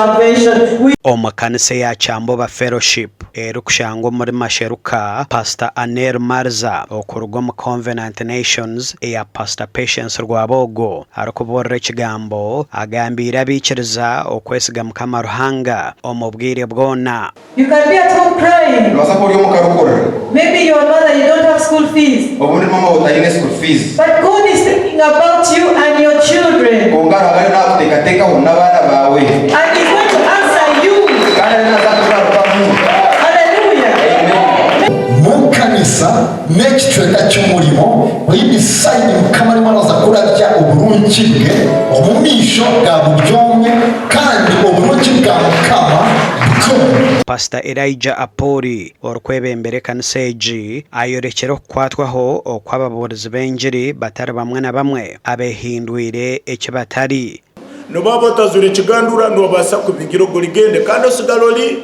salvation. We Omu kanisa eya Kyamboba Fellowship erikushangwa omuri Masheruka, Pastor Anel Mariza okuruga omu Convenant Nations eya Pastor Patience Rwaboogo arikubuurira ekigambo agambiire abaikiriza okwesiga Mukama Ruhanga omu bwire bwona. You can be at home crying. Nobaasa kuba ori omuka orikurira. Maybe your mother you don't have school fees. Obundi maama waawe otaine school fees. But God is thinking about you and your children. Kwonka Ruhanga ariyo nakuteekateekaho n'abaana baawe. And he's going to answer you. Kandi ariyo naaza kukugarukamu. Hallelujah. Amen. Mukanisa n'ekicweka ky'omurimo we decide Mukama arimu araza kurabya oburungi bwe omu maisho ga buri omwe kandi oburungi bwa Mukama bukuru. Pasita Elijah Apori orikwebembera ekanisa egi ayorekire okukwatwaho okw'ababuurizi b'engiri batari bamwe na bamwe abehindwire eki batari. N'obu waaba otazoire kigandura, noobaasa kubigira ogwo rigende kandi osigare ori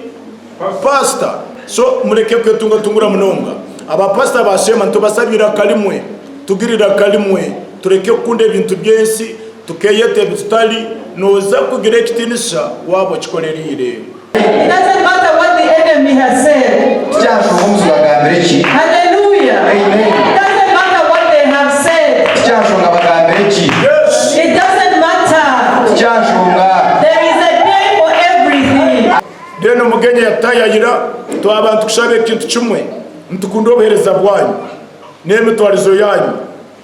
paasita. So mureke kwetungatungura munonga. Aba paasita ba Sheema nitubasaba eiraka rimwe, tugire eiraka rimwe, tureke kukunda ebintu by'ensi, tukeeyeta ebi tutari. Nooza kugira ekitiinisa waaba okikorereire. It doesn't matter what the enemy has said. Tikyashonga omuzigu agambire ki. Hallelujah. Amen. It doesn't matter what they have said. Tikyashonga bagambire ki. It doesn't matter. Tikyashonga. There is a day for everything. Then omugenyi yatayayira twaba nitukushaba ekintu kimwe nitukunda obuhereza bwanyu n'emitwarizo yanyu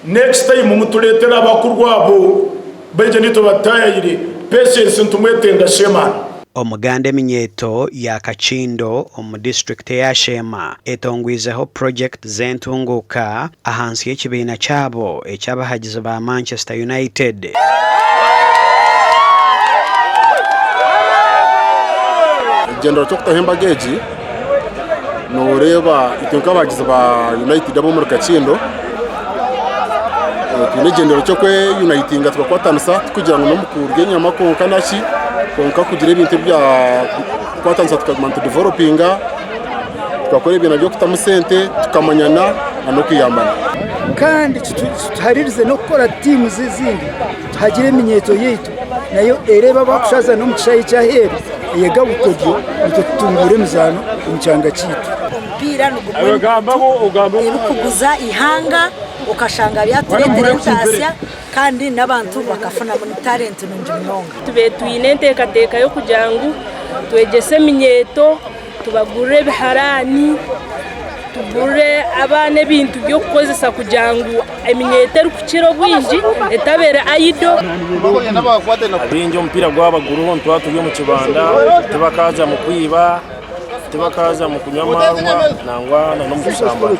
next time muturetere abakuru abo baije nitwe batayayire Patience nitumwetenga Sheman. Omuganda eminyeeto ya Kakindo omu disiturikiti eya Sheema etongwizeho purojekiti z'entunguuka ahansi y'ekibiina kyabo eky'abahagizi ba Manchester United. Ekigyendererwa ky'okutaho embaga egi noreeba itwe nk'abahagizi ba United ab'omuri Kakindo twine ekigyendererwa ky'okweyunayitinga tukakwatanisa tikugira ngu n'omu kurya enyama kwonka naki kwonka kugira ebintu ebyakukwatanisa tukaguma nitudivelopinga tukakora ebibiina by'okutamu sente tukamanyana n'okuyambana. Kandi kituharirize n'okukora tiimu ezindi tuhagire eminyeeto yaitu nayo ereebe abakushaza n'omu kishaayi eky'aheeru eyege obukodyo nikwo tutunguure emizaano omu kyanga kyaitu. Omupiira nigumwe omu bintu ebikuguza eihanga okashanga byatureetera entaasya kandi n'abantu bakafunamu talenti nungi munonga. Tubaire twine enteekateeka y'okugira ngu twegyese eminyeeto Tubagurire ebiharaani, tugurire abaana ebintu by'okukozesa kugira ngu eminyeeto erikukira obwingi etabeera ayido. Abaingi omupiira gwaba guriho nituba turi omu kibanda tibakaaza mu kwiba, tibakaaza mu kunywa amaarwa nangwa n'omu kushambana.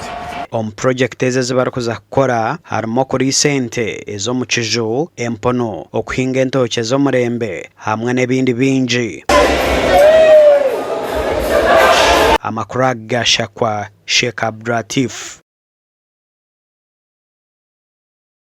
Omu purogyekiti ezi ezi barikuza kukora harimu okuriisa ente ez'omu kiju, empunu, okuhinga entookye z'omurembe hamwe n'ebindi bingi. Amakuru aga gashakwa Sheikh Abdulatif.